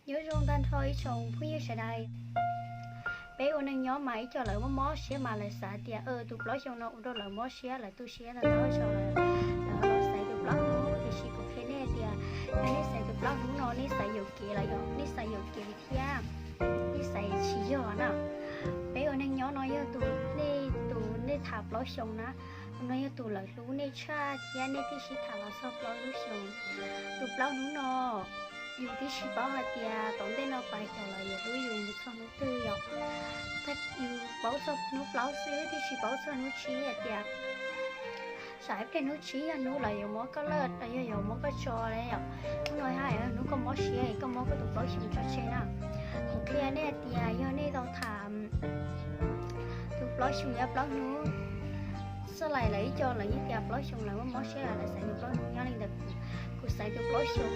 Nyob zoo tag nrho ib tsoom phooj ywg sawv daws. Peb ua neej nyob mas ib co lawv mob mob siab mas lawv xav tias tus plaub xyoo no ua rau lawv mob siab, lawv tu siab tag nrho, lawv los xaiv tus plaub hnub. Tiam sis kuv qhia nej tias yog nej xaiv tus plaub hnub no nej xaiv yuam kev los yog nej xaiv yuam kev thiab nej xaiv tsis yog na. Peb ua neej nyob no yog tus, nej tus nej tham plaub xyoo na, no yog tus lawv hlub nej tshaj thiab nej twb sib tham los txog plaub lub xyoo. Tus plaub hnub no yus twb tsis paub hais tias tom ntej no pais xyov lawv yuav hlub yus mus txog hnub twg yom. Tag yus paub txog hnub plaub xwb twb tsis paub txog hnub tsib hais tias saib ib pliag hnub tsib yog hnub lawv yuav muab koj lawm los yog yuav muab koj tso li yom. Hnub no hais hnub koj mob siab es koj muab koj tus plaub xyoo tso tseg na. Kuv qhia nej hais tias yog nej tau tham tus plaub xyoo yog plaub hnub, txoj lais lawv ib co lawv yeej tias plaub xyoo lawv muaj mob siab lawv xaiv tus plaub hnub. Nyob li ntawd kuv xaiv tus plaub xyoo.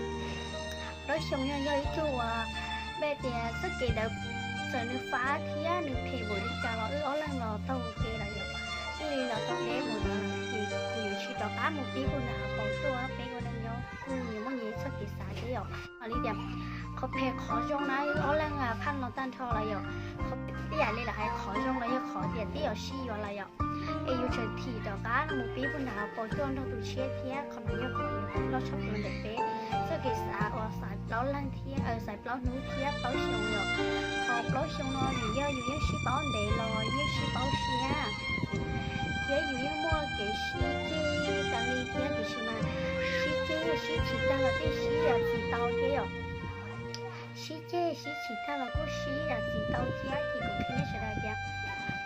Plaub xyoo yog, yog ib tug uas peb tias txoj kev ntawd txawm nws fab thiab nws phem npaum li cas los wb ob leeg los taug kev lawm yom. Ib li los taug deb mus no ces kuv yuav tsis rov qab mus pib puag nram hauv paus tuaj. Peb ua neej nyob kuj nyias muaj nyias txoj kev xav thiab yom. Ho li tias qhov phem qhov zoo na wb ob leeg phaj los tag nrho lawm yom. Qhov ib yam li lawv hais qhov zoo los yog qhov tias twb yuav sib yuav lawm yom. Es yus tseem thim rov qab mus pib puag nram hauv paus tuaj nrog tus tshiab thiab qhov no yog qhov loj tshaj plaws ntawm peb txoj kev xav uas xaiv plaub leeg thiab xaiv plaub hnub thiab plaub xyoo yom. Qhov plaub xyoo no vim yog yus yeej sib paub ntev los yeej sib paub siab thiab yus yeej muaj kev sib ceg tas li thiab tiam sis mas sib ceg sib tsis tag los twb sib zam txim tau thiab yom. Sib ceg sib tsis tag los kuj sib zam txim tau thiab. Ces kuv qhia nej sawv daws tias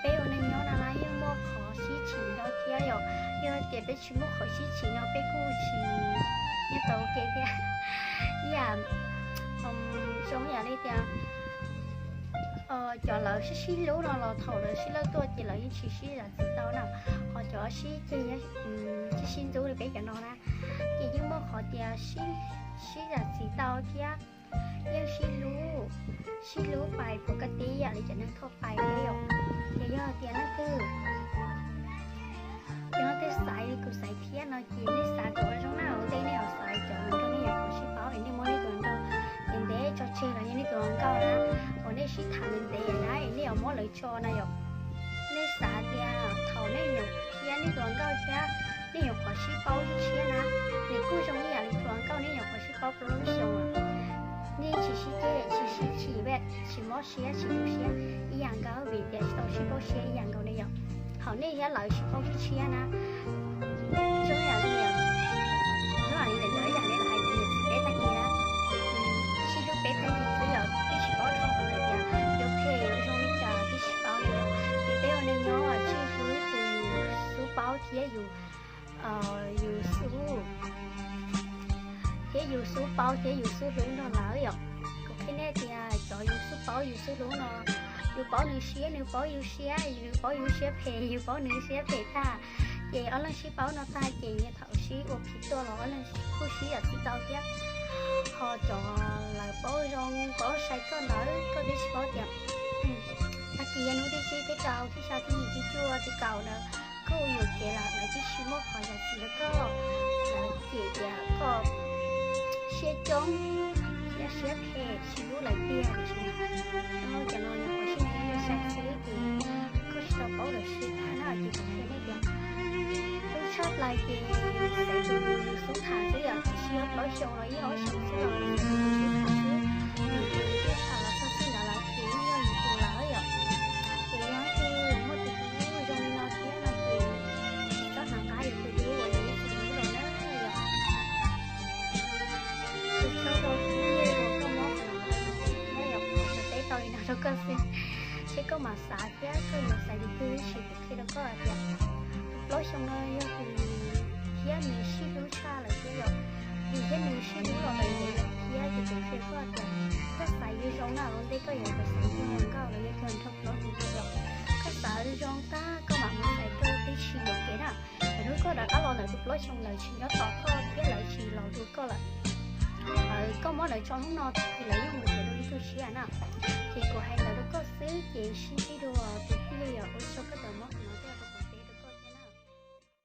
peb ua neej nyob no na yeej muaj qhov sib tsis nyob thiab yom. Yog tias peb tsis muaj qhov sib tsis nyob peb kuj tsis nyob tau ua ke thiab. Ib yam zoo ib yam li tias cov lawv sib sib hlub no los thaum lawv sib lawj tuaj ces lawv yeej tsis sib zam txim tau na. Ho cov sib ceg sib sib ntxub li peb cov no na, ces yeej muaj qhov tias sib zam txim tau thiab yeej sib hlub, sib hlub pais pov kaj tib yam li cov neeg thoj pais thiab yom. Ces yog tias leej twg, yog leej twg xaiv li kuv xaiv thiab no ces nej xav kom zoo na ua ntej nej yuav xaiv cov uas nrog nej nyuam qhuav sib paub es nej muab nej tus nrog ntev ntev tso tseg los yog nej tus hluas nkauj na, uas nej sib tham ntev ntev na es nej yuav muab lawv tso na yom. Nej xav tias thaum nej nyuam qhuav thiab nej tus hluas nkauj thiab nej nyuam qhuav sib paub tshiab na, nws kuj zoo ib yam li tus hluas nkauj nej nyuam qhuav sib paub plaub lub xyoo, nej tsis sib ceg tsis sib chim, tsis mob siab tsis tu siab ib yam nkaus vim tias tsis tau sib paub siab ib yam nkaus li yom. Thaum nej thiab lawv sib paub tshiab na, zoo ib yam li, zoo ib yam li lawv yam li lawv hais tias niam txiv peb tag kis na, sib hlub peb tag kis xwb yom, twb tsis paub dhau lawm tias yuav phem yuav zoo li cas twb tsis paub li. Ces peb ua neej nyob tsij hlub tus yus xub paub thiab yus, yus xub, thiab yus xub paub thiab yus xub hlub nrog lawv yom. Kuv qhia nej tias cov yus xub paub yus xub hlub no, yus paub nws siab nws paub yus siab, yus paub yus siab phem yus paub nws siab phem tag, ces ob leeg sib paub no tag ces niaj thaum sib ua phim tuaj los ob leeg kuj sib zam txim tau thiab. Ho cov lawv paub zoo paub sai koj ntawd koj twb tsis paub tias tag kis yog hnub thib tsib thib rau thib xya thib yim thib cuaj thib kaum ntawd koj ua yuam kev lawm lawv twb tsis muaj qhov zam txim rau koj, lawv cem tias koj siab coob thiab siab phem tsis hlub lawv tiag. Tiam sis cov no nyuam qhuav sib ntsib sai xwb ces koj tsis tau paub lawv siab na. Ces kuv qhia nej tias hlub tshaj plaws ces xaiv tus xub tham xwb yom, tsis yog plaub xyoo los yog ob xyoo xwb los xaiv tus xub tham xwb. Vim tus twg tham los txog txij ntawd lawm ces yeej yog yus tus lawm yom. Ces yog leej twg muaj tus hlub zoo li no thiab no ces tsis txhob hnav qab yuav tus hlub uas yus ib txwm hlub los na yom. Tus tshawb rau tus nyiaj rau koj muab qhov no qhov no thiab yom, kuv teb tau li no rau koj xwb, seb koj mam xav thiab koj yuav xaiv tus twg. Tiam sis kuv qhia rau koj hais tias tus plaub xyoo no yog tus thiab nws sib hlub tshaj lawm thiab yom, tus thiab nws sib hlub los lawm ntev lawm thiab ces kuv qhia koj tias koj xaiv zoo na ua ntej koj yuav tau xaiv tus hluas nkauj los yog tus nrog plaub hnub yom. Koj xav zoo tag koj mam mus xaiv koj twb tsis yuam kev na. Lub koj rov qab los ntawm tus plaub xyoo lawv tsis nyob tos koj thiab lawv tsis los hlub koj lawm. Koj muab lawv tso hnub no ces lawv yeej mus nrhiav dua ib tug tshiab na. Ces kuv hais ntawd rau koj xwb ces sib ntsib dua tus twg yom, ua tsaug koj tau muab kuv no thiab.